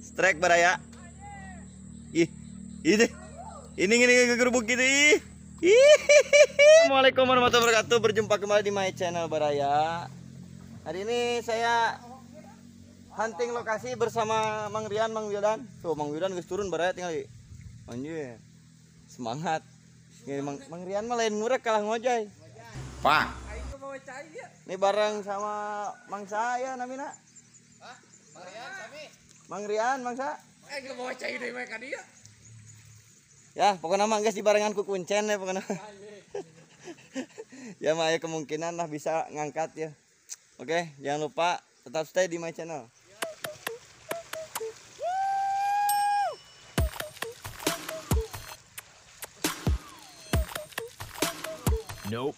Strike baraya. Ih, ini gerubuk gitu. Ih. Assalamualaikum warahmatullahi wabarakatuh. Berjumpa kembali di my channel baraya. Hari ini saya hunting lokasi bersama Mang Rian, Mang Wildan. Tuh Mang Wildan geus turun baraya tinggal di. Anjir. Semangat. Ini Mang Rian mah lain ngurek kalah ngojay. Pak. Ini bareng sama Mang saya namina. Hah? Mang Rian sami. Mang Rian, Mang sa. Enggak bawa cai deui mah ka dia. Ya, pokoknya mah geus dibarengan ku kuncen ya pokoknya. Ya mah ya kemungkinan lah bisa ngangkat ya. Oke, jangan lupa tetap stay di my channel. Nope.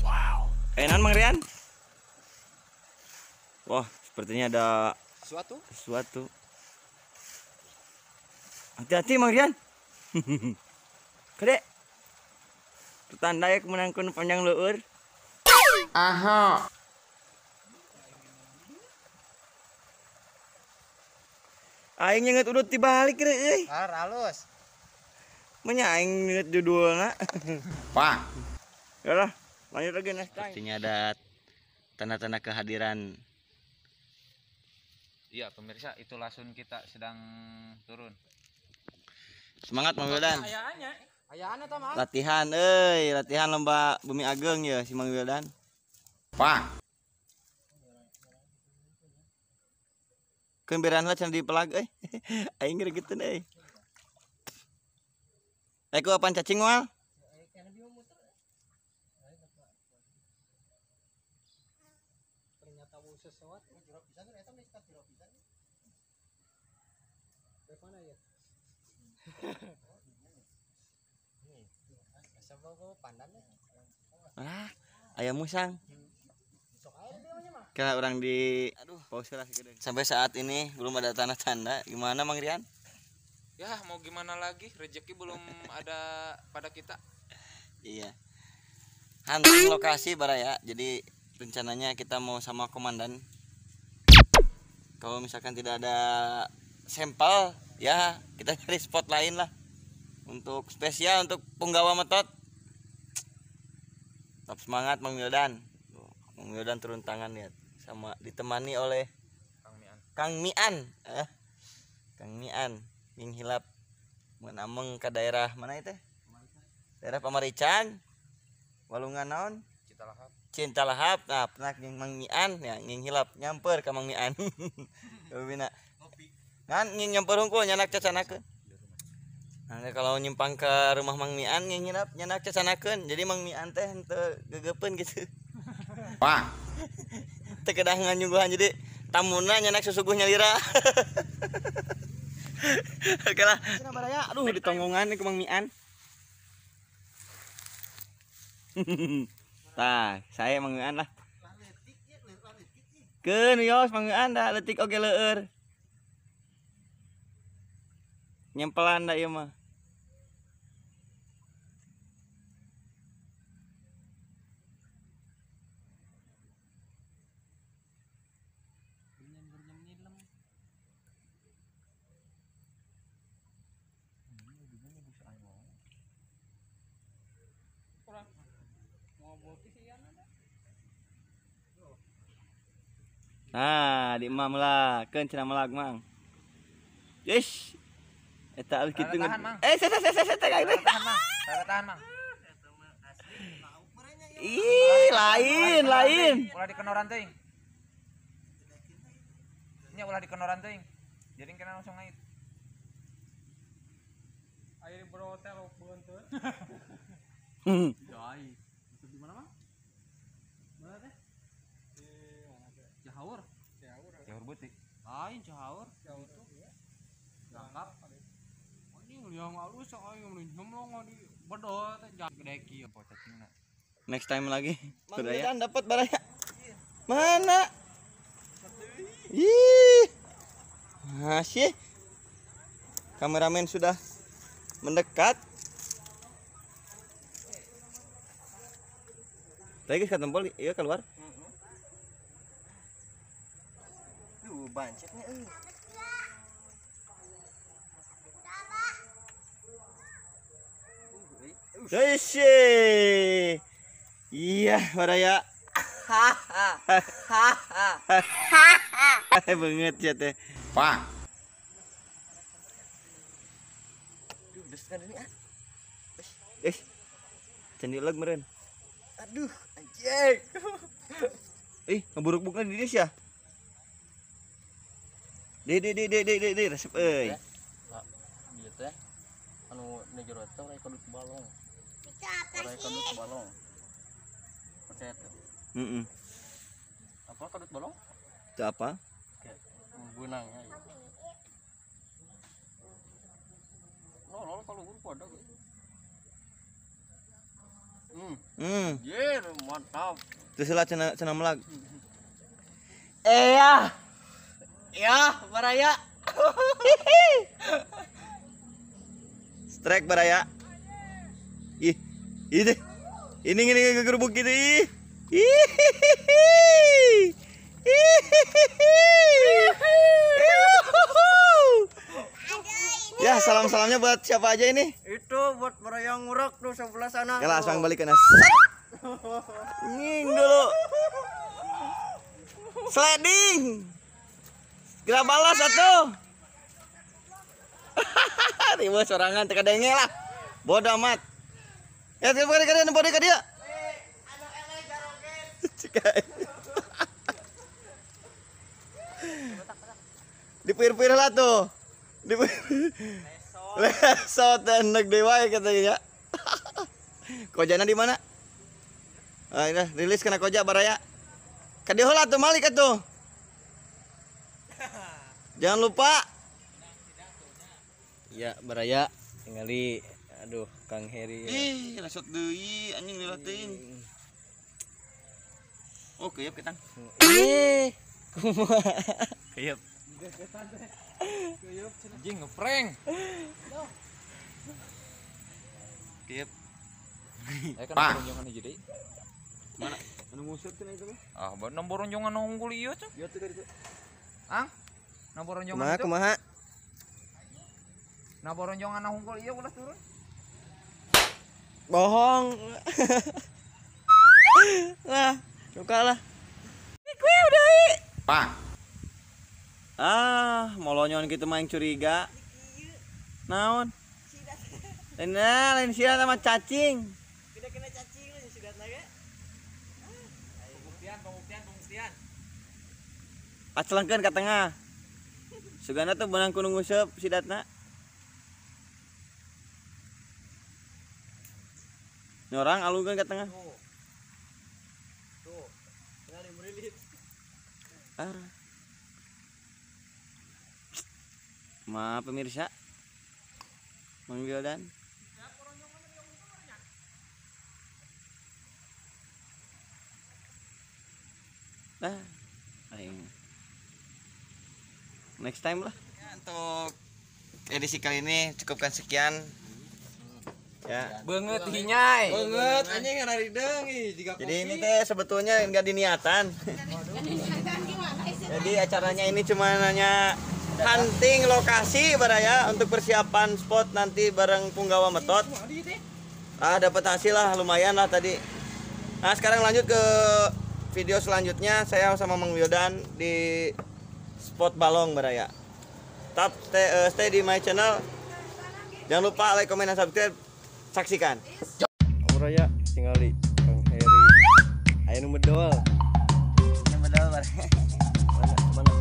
Wow. Enak Mang Rian? Wah, sepertinya ada sesuatu. Hati-hati Mang Rian. Gede. Pertanda ya kemenangkan panjang leur. Aha. Aing nyenget udut dibalik re euy. Halus. Menya aing nyenget judulna. Pak. Yalah, lanjut lagi next time. Sepertinya ada tanda-tanda kehadiran. Iya, pemirsa, itu lasun kita sedang turun. Semangat Mang Wildan. Latihan euy, latihan lomba Bumi Ageng ya si Mang Wildan. Pak. Keun beran lah cenah dipelag euy. Aing gregeteun euy. Ku apaan cacing moal? Ah, ayam musang. Kira orang di pause lah. Sampai saat ini belum ada tanda-tanda. Gimana Mang Rian? Ya, mau gimana lagi? Rezeki belum ada pada kita. Iya. Hunting lokasi baraya. Jadi rencananya kita mau sama komandan. Kalau misalkan tidak ada sampel, ya kita cari spot lain lah. Untuk spesial untuk punggawa metot. Tetap semangat Mang Wildan. Mang Wildan turun tangan lihat, sama ditemani oleh Kang Mian. Kang Mian yang hilap menameng ke daerah mana itu? Daerah Pamarican. Walungan naon? Cintalahap. Cintalahap. Nah, pernah jeung Mang Mian ya nging hilap nyamper ka Mang Mian. Bina. Ngan nging nyamper hungkul nyanak cacanakeun. Nah, kalau nyimpang ke rumah Mang Mian nging hilap nyanak cacanakeun. Jadi Mang Mian teh henteu gegepeun gitu. Pak. Teu kedah nganyuguhan jadi tamuna nyanak susuguh nyalira. Oke lah. Aduh ditonggongan nih ke Mang Mian. Tah, saya Mang Mian lah. Keun yos Mang Mian da leutik oge leur. Nyempelan da ieu mah. Nah, di imam lah, keun cenah melag Mang. Yes. Eta alus kitu. Eh, saya tahan Mang. Tahan Mang. Ih, lain, lain. Ulah dikenoran teuing. Nya ulah dikenoran teuing. Jadi kena langsung ngait. Air brotel beunteun. Jai. Di mana, Mang? Mana teh? Di mana teh? Cihaur. Cihaur. Cihaur Beutik. Lain Cihaur. Cihaur itu. Langkap. Anjing liang alus aing mun di bedol teh gede kieu cacingna. Next time lagi. Mang Wildan dapat baraya. Mana? Ih. Masih. Kameramen sudah mendekat. Tadi geus katempol ieu keluar. Duh, bancetnya euy. Hei. Iya, baraya. Banget ya teh. Pak. Duh, deskan ini ah. Can diuleg meureun. Aduh, anjing. Ih, ngeburuk-burukna di dieu sia. Di resep euy. Ieu teh anu nu jero teh orai kadut balong. Itu apa Orai sih? kadut balong. Percaya tuh. Heeh. Apa kadut balong? Itu apa? Kayak benang ya. Lol kalau guru pada gue. Ye, mantap. Terus lah cenah melag. Ya. Ya, baraya. Strike baraya. Ih, ini. Ini gerubuk gitu. Ih. Ya, salam-salamnya buat siapa aja ini? Itu buat baraya ngurek tuh sebelah sana. Ya, langsung balik ke nas. Nying dulu. Sliding. Segera balas atuh. Riweuh sorangan teu kadenge lah. Bodoh amat. Ya, teu ka dia, nempo deui ka dia. Anu eleh jaroget. Dipir-pir lah tuh. Lesot enak deui wae katanya. Kojana di mana? Ah, ini rilis kena koja baraya. Ka dieu heula atuh malik atuh. Jangan lupa. Ya, baraya tingali aduh Kang Heri. Ih, lesot deui anjing dilateuing. Oh, keuyeup ketang. Ih, kumaha? Keuyeup. Anjing ngeprank. Keuyeup. Aya kan boronjongan hiji deui. Mana? Anu nguseup cenah itu mah. Ah, bener boronjongan unggul ieu tuh. Ieu tuh dari itu. Ang? Nah boronjongan itu. Kumaha? Nah boronjongan unggul ieu ulah turun. Bohong. Lah, suka lah. Kue udah. Pak. Ah, molonyon gitu mah yang curiga. Naon? Nah, lain sidat sama cacing. Tidak kena cacing lain sidat lagi. Pembuktian. Acelengkeun ka tengah. Sugana tuh benang kuno nguseup sidatna. Nyorang alungkeun ka tengah. Tuh. Tinggal merilit. Ah. Maaf pemirsa. Mang Wildan. Nah, aing. Next time lah. Ya, untuk edisi kali ini cukupkan sekian. Ya. Beungeut hinyai. Banget anjing ngarideung ih jiga Jadi ini teh sebetulnya nggak diniatan. Jadi acaranya ini cuma nanya hunting lokasi baraya untuk persiapan spot nanti bareng Punggawa Metot. Ah, dapat hasil lah lumayan lah tadi. Nah, sekarang lanjut ke video selanjutnya saya sama Mang Wildan di spot balong baraya. Tetap stay di my channel. Jangan lupa like, comment, dan subscribe. Saksikan. Baraya tingali Kang Heri. Aya nu medol. Ini medol baraya. Mana mana?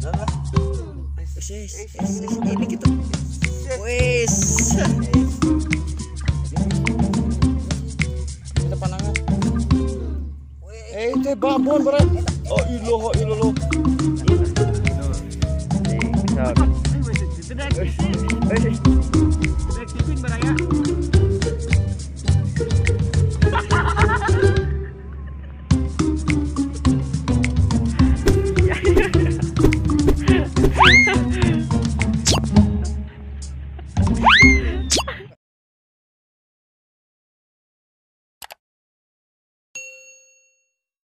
Bedol lah. Wis, ini gitu. Wis. Kita panangan. Eh, itu babon baraya. Oh, iloh, iloh. Wis. Aktifin baraya.